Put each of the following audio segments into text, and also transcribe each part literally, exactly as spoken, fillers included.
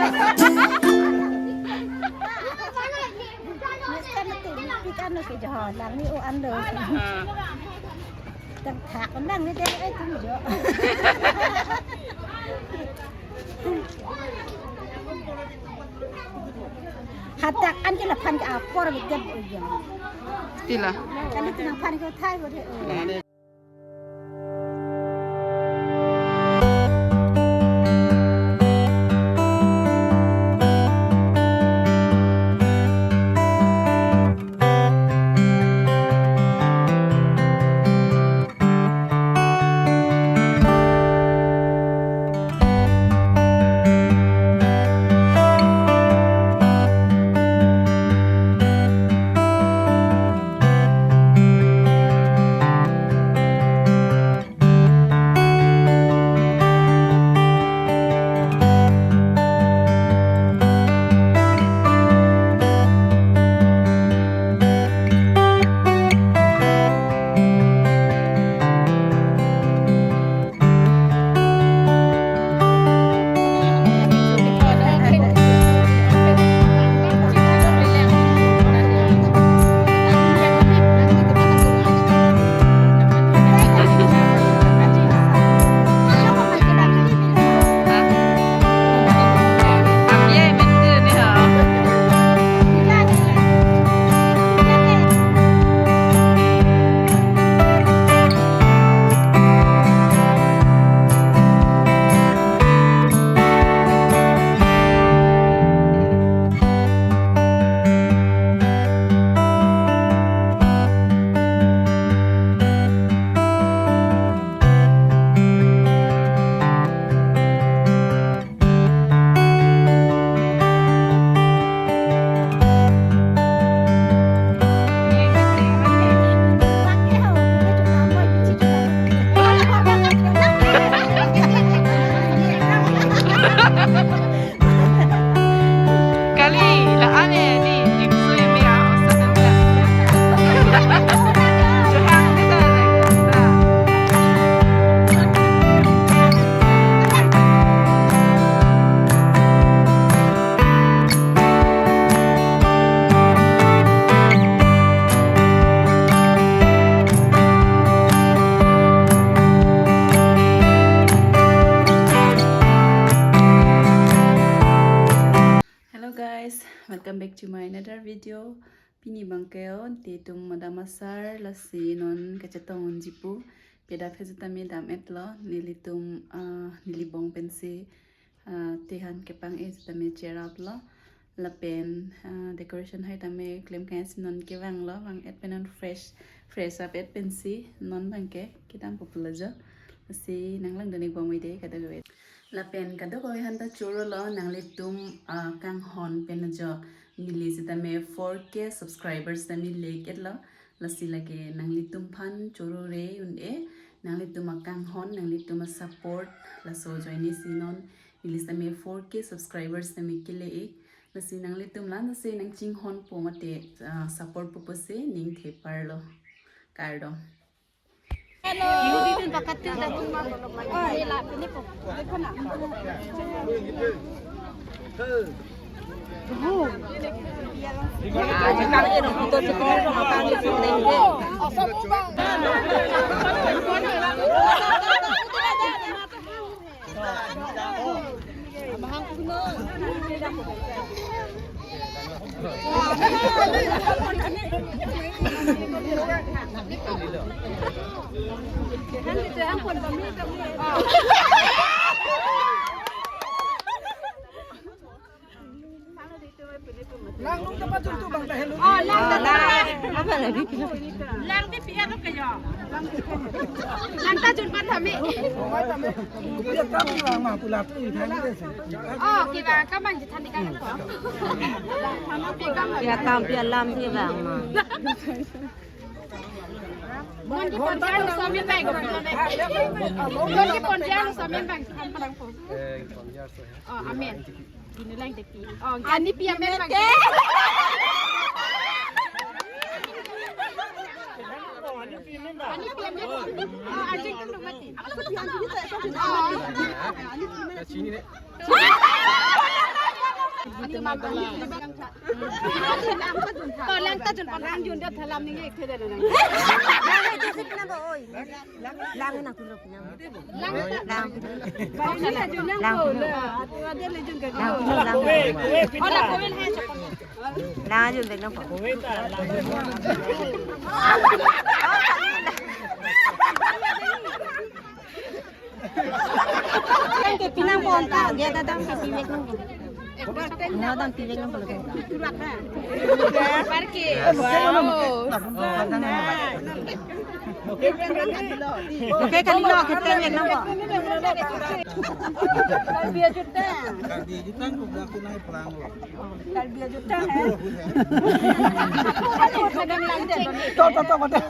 Mas kan itu, ikan lo ke jalan, ni o ando. Ah. Tang thak nang ni dei, eh, tum jo. Hadak an ke laphan ke apor bidet ujo. Tila. Kan itu nangphan ke thai bo de. Kali, la ane di, di sui mira, osa tanda. Johang kita lagi. Hello guys, welcome back to my another video. Pini bangke on, te tum madam asar, lasi non kachetong unji pu. Peda phese tame dam et lo, nelitum, ah, neli bong pensi, ah, tehan kepang e tame cheer up lo. Lapen, ah, decoration hai tame klem kai si non kevang lo, vang et pen non fresh, fresh up et pensi non bangke kedam popular jo. Lasi nang langdun ik bom ide kadokave. Lapen kadokave aphan ta choro lo, nanglitum, ah, kanghon pen jo. Neli sitame four K subscribers tame lek et lo. Lasi lake nanglitum aphan choro re un e, nanglitum akanghon, nanglitum asupport, laso ajoine si non neli sitame four K subscribers tame kele e. Lasi nanglitum la-an si nangchinghon po mate, ah, support po pusi ning thepar lo. Kardom. Lang nung tempat untuk bang tahan. Oh, lang. Apa lagi? Lang di pia lo kayo. Lang ta jun pan kami. Dia tahu lah mah pula tu, kan dia sih. Oh, kiba ka bang jithan di kan ko. Ya kam pia lam pia bang ma. Mon ki ponjar lo somin bang ko. Mon ki ponjar lo somin bang. Oh, amen. Ini lang deki. Oh, ani pia men lagi. Ani pia men. Oh, anjing kan mati. Oh. Sini nih. To lang ta jun pon, lang jun dia thalam ni nge thede lo nang. Lang na kulo pinam. Lang. Lang. Lang kulo. Lang kulo, lang. Lang jun dek nang. Pinang pon ta, dia ta dam ke pivek nang. Nang dam pivek nang pon. Parke. Wow. Okay, kali lo, kita pivek nang pon. Karbi ajutan. Karbi ajutan ko berlaku naik perang lo. Karbi ajutan, eh. Aku kan mau pegang lang deh. Tuh, tuh, tuh, tuh.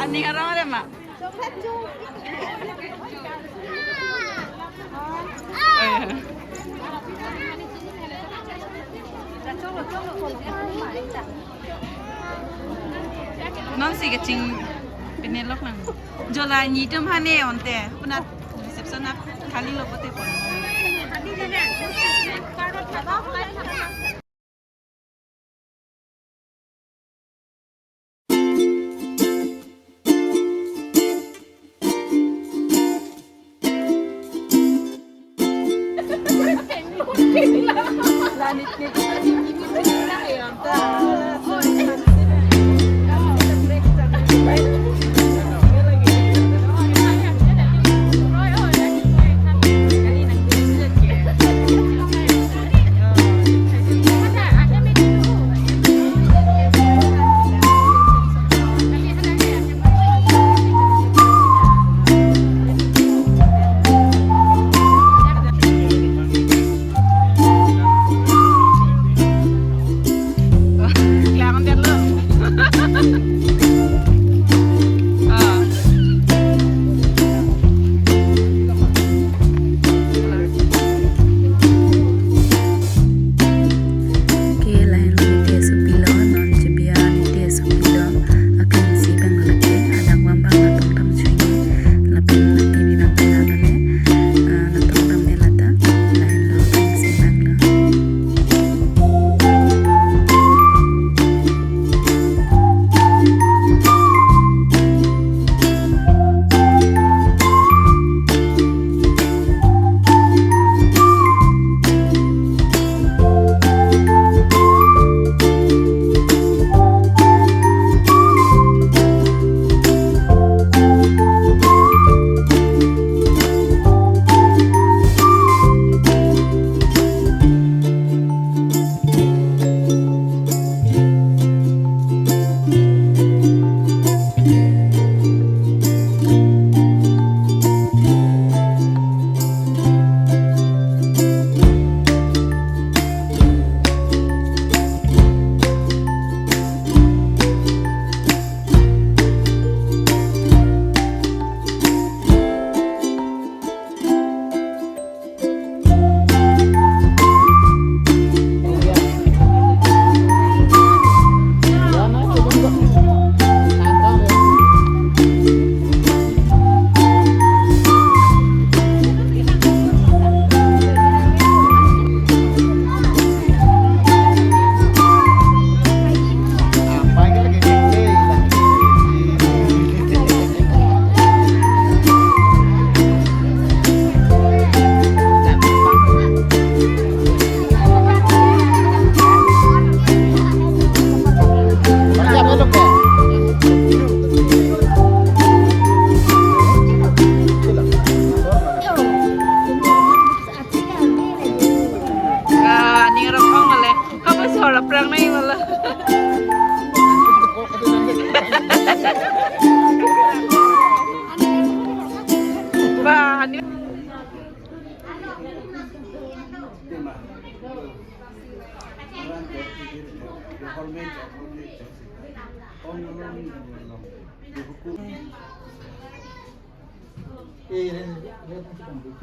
Ani arong ada ma? Non si kaching pinelok lang. Jola nyitum hane onte. Puna reception na khali lo pote pon.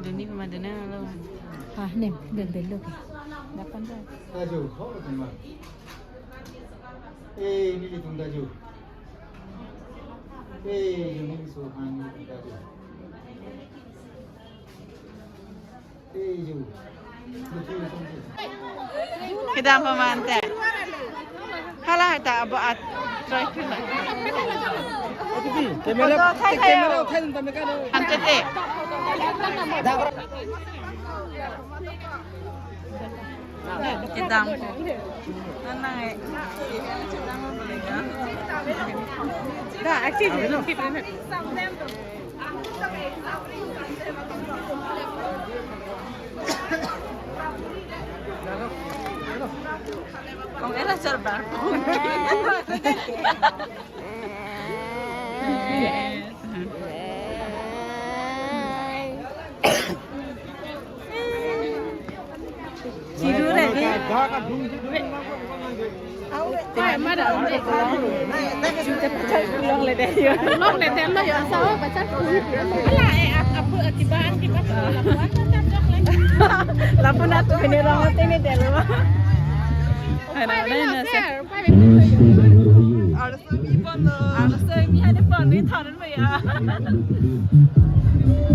Duni kuma duni lo. Ah, nem, bel bel lo ke. Dapan ba. Taju, ho ka tema. Eh, nelitum Taju. Eh, neli so han nelitum Taju. Kedam pamante. Hala ta abo at try kena. Camera, camera uthai dun tame kano. Ante te. Kedam ko. Nana eh. Da, actually, keep it. Kong ela serba. Chiru re. Ai, mada, mada. Long le de yo. Long le de lo yo, sa, oh, baca. Ala, eh, ap-, apa, kiban, kiban. Lapu na tu bini rong ate ni de lo. Ai, na, na, na, sa. Arloso mi pon lo. Arloso mi hane pon ni thon mo ya.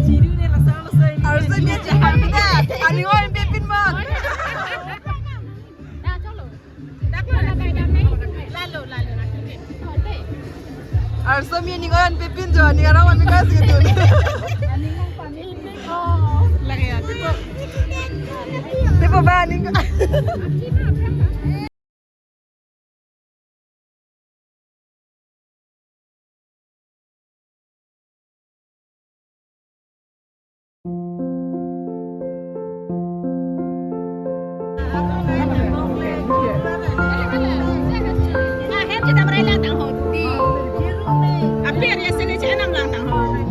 Chiru ne la sa arloso mi. Arloso mi aja han da. Ani oi pepin mon. Lalo, lalo. Arloso mi ning oran pepin jo, ning arong mi kas gitu. Lagi ya, tipo. Tipo ba ning. Ahem kita berai lang tang hoti. Apir ya sini cina lang tang hoti.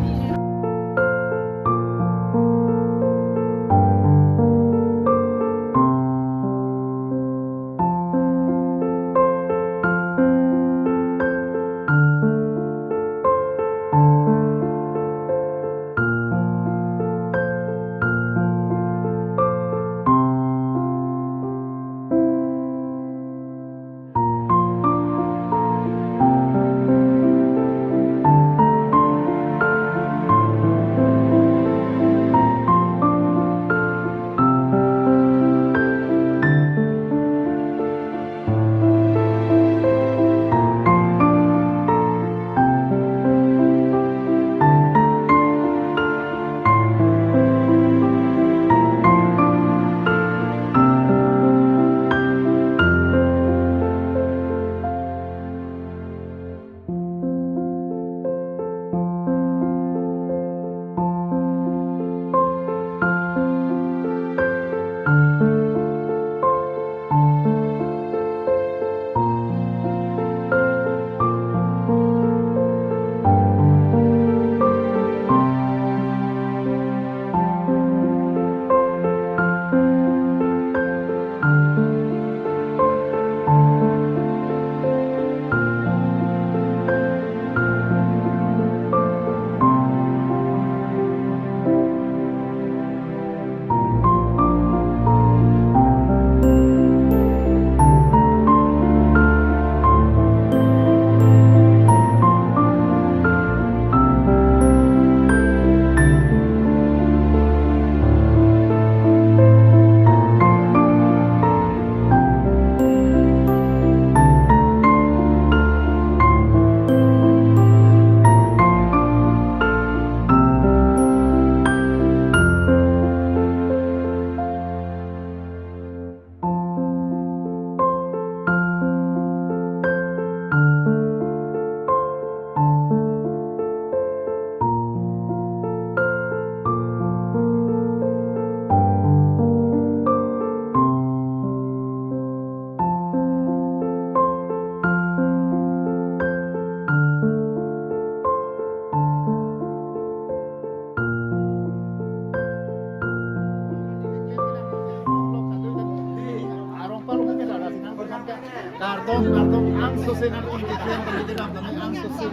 Angsose nangtum keklem kali kedam tame angsose.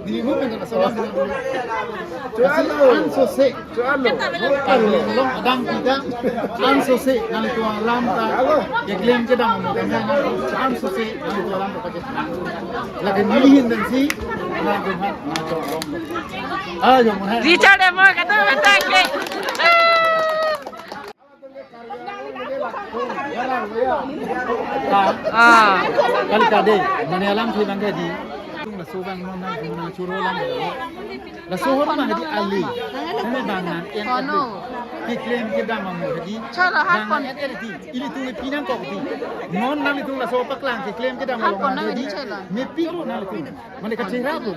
Neli mo pen laso alam. Angsose. Arleng along adang kita angsose nangtum alam ta keklem kedam tame angsose nangtum alam ta pakai. Lake neli hin dan si nangtum ha nangtum alam. Ayo mo hai. Richard mo kata kata ke. Ah, kali kade, mane alam si bang kadi. Tung laso bang non nangtum nangchoro lang. Laso hor bang kadi ali. Nang bang nang en adu. Keklem kedam mo kadi. Chalo, bang hapon. Nang en adu. Ilitum pi nangkok di. Non nanglitum laso paklang keklem kedam mo kadi. Chalo. Mepik lo nanglitum. Mane kachera lo.